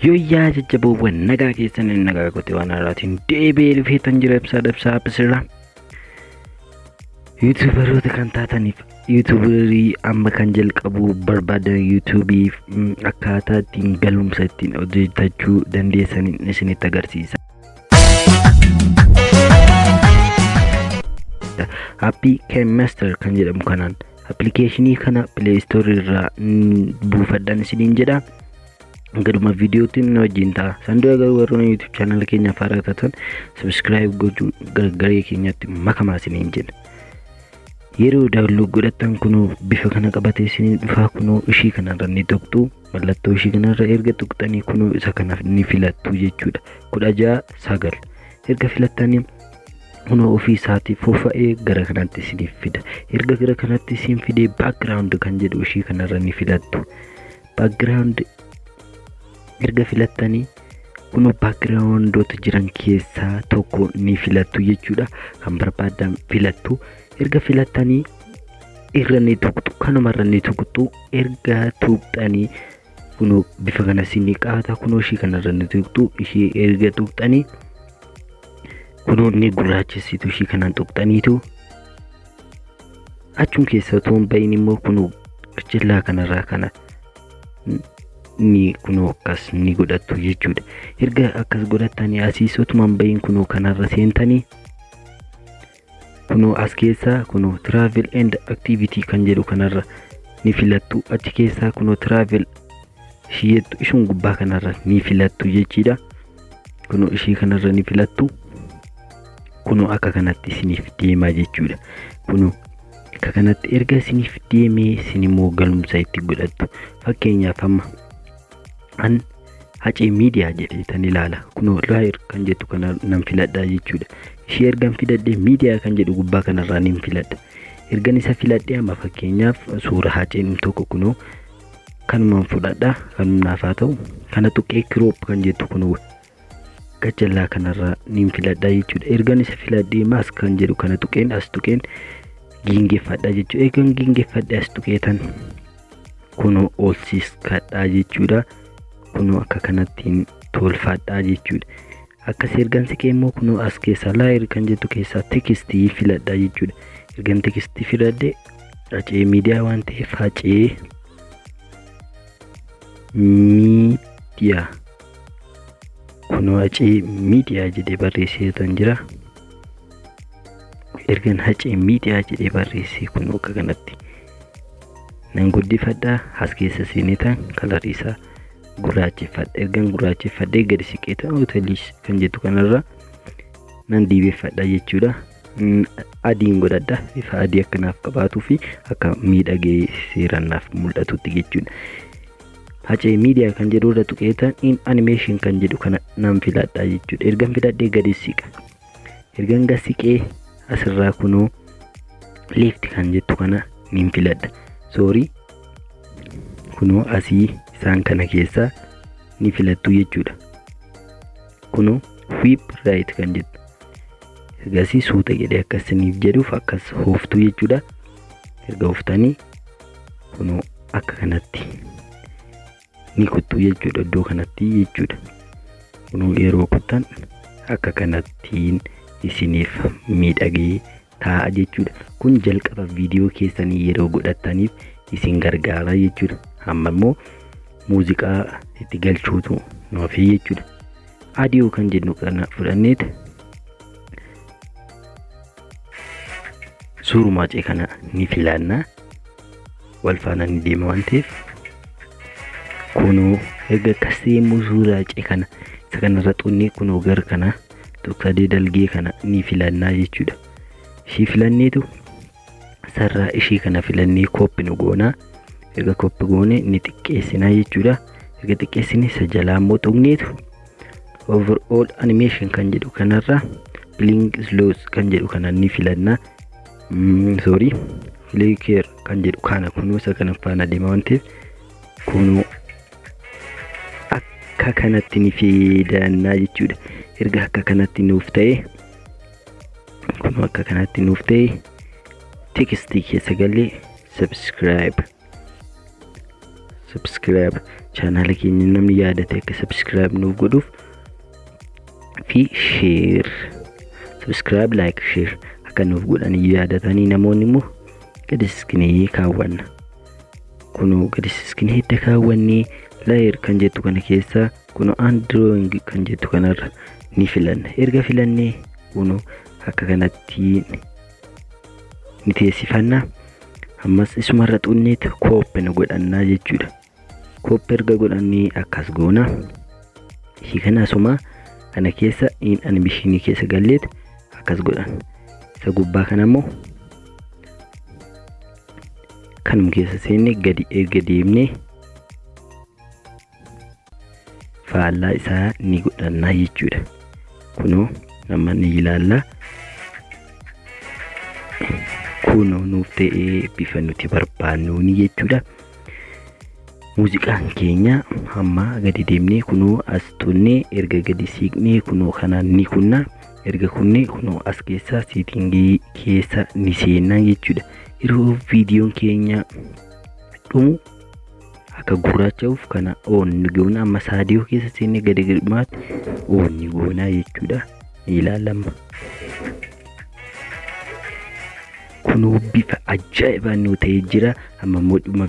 Yooyyaa jajjaboowwan, nagaa keessan? Nagaa gote. Waan haaraatiin deebi'ee dhufeetan jira. Ibsaa Dabsaa Absirraa. YouTuberoota kan taataniif, YouTuberii amma kan jalqabuu barbaadan, YouTubeif akkaataa ittiin galumsa ittiin hojjetachuu dandeessaniin isinitti agarsiisa. Appii KineMaster kan jedhamu kanaan appilikeeshinii kana Play Store irraa buufadhaan isiniin jedha. Gaduma viidiyootiin nu wajjin ta'a. San dura garuu warroonni YouTube channel keenya haaraa taatan subscribe gochuun garee keenyatti makamaa isiniin jedha. Yeroo download godhattan kunoo bifa kana qabatee isiniin dhufaa. Kunoo ishii kanarra ni tuqxu. Mallattoo ishii kanarra erga tuqxanii kunoo isa kanaaf ni filattu jechuudha. 16:9 erga filattanii kunoo ofii isaatii fofa'ee gara kanatti isiniif fida. Erga gara kanatti isin fidee background kan jedhu ishii kanarra ni filattu. Background erga filattanii kunoo backgroundoota jiran keessaa tokko ni filattu jechuudha. Kan barbaadan filattu. Erga filattanii irra ni tuqxu. Kanumarra ni tuqxu. Erga tuqxanii kunoo bifa kana isinii qabata. Kunoo ishii kanarra ni tuqxu. Ishii erga tuqxanii kunoo ni gurraachessitu. Ishii kanaan tuqxaniitu achum keessa otoo hin bahin immoo kunoo qicillaa kanarraa kana ni kunoo akkas ni godhattu jechuudha. Erga akkas godhattanii asiis otuma hin bahin kunoo kanarra seentanii kunoo as keessaa kunoo travel and activity kan jedhu kanarra ni filattu. Achi keessaa kunoo travel ishii jettu ishun gubbaa kanarra ni filattu jechuudha. Kunoo ishii kanarra ni filattu. Kunoo akka kanatti isiniif deemaa jechuudha. Kunoo akka kanatti erga isiniif deemee isin immoo galumsa itti godhattu. Fakkeenyaaf amma an Hacee Miidiyaa jedhee tan ilaala. Kunoo layer kan jettu kana nan filadhaa jechuudha. Ishee ergan filadhee miidiyaa kan jedhu gubbaa kanarraa nin filadha. Ergan isa filadhee amma fakkeenyaaf suura Haceen tokko kunoo kanumaan fudhadha. Kanumaaf haa ta'u, kana tuqee crop kan jettu kunoo gajjallaa kanarraa nin filadhaa jechuudha. Ergan isa filadhee mask kan jedhu kana tuqeen as tuqeen giingeffadha jechuudha. Ergan giingeffadhee as tuqeetan kunoo ol siskadhaa jechuudha. Kunoo akka kanattiin tolfadhaa jechuudha. Akkas ergan siqee immoo kunoo as keessaa layer kan jettu keessaa textii filadhaa jechuudha. Ergan textii filadhee Hacee Miidiyaa waan ta'eef Hacee Miidiyaa, kunoo Hacee Miidiyaa jedhee barreessee jira. Ergan Hacee Miidiyaa jedhee barreessee kunoo akka kanatti nan guddifadhaa. As keessa seenetan colorii isaa gurraacheffadha. Ergan gurraacheffadhee gadi siqeetan hoteelii kan jettu kanarra nan diibeffadha jechuudha. Adiin godhadha, bifa adii akkanaaf qabaatuu fi akka miidhagee seeraan naaf mul'atutti jechuudha. Hacee Miidiyaa kan jedhu irra tuqeetan in animation kan jedhu kana nan filadha jechuudha. Ergan filadhee gadi siqa. Ergan gad siqee asirraa kunoo left kan jettu kana nin filadha. Sorry, kunoo asii isaan kana keessaa ni filattu jechuudha. Kunoo swipe right kan jettu. Ergasii suuta jedhee akka isiniif jedhuuf akkas hooftu jechuudha. Erga hooftanii kunoo akka kanatti ni kuttu jechuudha, iddoo kanatti jechuudha. Kunoo yeroo kuttan akka kanattiin isiniif miidhagee taa'a jechuudha. Kun jalqaba viidiyoo keessanii yeroo godhattaniif isin gargaara jechuudha. Amma immoo muuziqaa itti galchuutu nuuf jechuudha. Audio kan jennu kana fudhanneet suuruma Hacee kana ni filanna. Wal faana ni deema waan ta'eef kunoo erga akkas ta'e immoo suuraa Hacee kana isa kanarra xunnee kunoo gara kana tuqsadee dalgee kana ni filannaa jechuudha. Ishii filanneetu sarraa ishii kana filannee copy nu goonaa. Erga copy goone ni xiqqeessinaa jechuudha. Erga xiqqeessine isa jalaa immoo tuqneetu overall animation kan jedhu kanarra blink slow kan jedhu kana ni filannaa. Sorry, flicker kan jedhu kana kunuu isa kana faana deema waan ta'eef kunuu akka kanatti ni fidannaa jechuudha. Erga akka kanatti nuuf ta'e, kunuu akka kanatti nuuf ta'e, textii keessa gallee subscribe, subscribe, Chaanaala keenya namni yaadate akka subscribe nuuf godhuuf fi share, subscribe, like, share akka nuuf godhan yaadatanii namoonni immoo gadi siqnee kaawwanna. Kunoo gadi siqnee hidda kaawwannee layer kan jettu kana keessa kunoo android kan jettu kanarra ni filanna. Erga filannee kunoo akka kanatti ni teessifanna. Ammas isumarra xunneet copy nu godhannaa jechuudha. Copy erga godhannee akkas goona. Ishii kana asuma kana keessa in animation keessa galleet akkas godhan. Isa gubbaa kana immoo kanuma keessa seenne gadi erga deemnee faallaa isaa ni godhannaa jechuudha. Kunoo amma ni ilaalla. Kunoo nuuf ta'ee bifa nuti barbaannuuni jechuudha. Muuziqaan keenya hamma gadi deemnee kunoo as tunnee erga gadi siiqnee kunoo kanaan ni kunna. Erga kunnee kunoo as keessa setting keessa ni seennaa jechuudha. Yeroo viidiyoon keenya dhumu akka gurraacha'uuf kana on ni goona. Amma saadiyoo keessa seennee gadi gadhumaatti on ni goonaa jechuudha. Ni ilaalama. Kunoo bifa ajaa'ibaan nu ta'ee jira. Amma immoo dhuma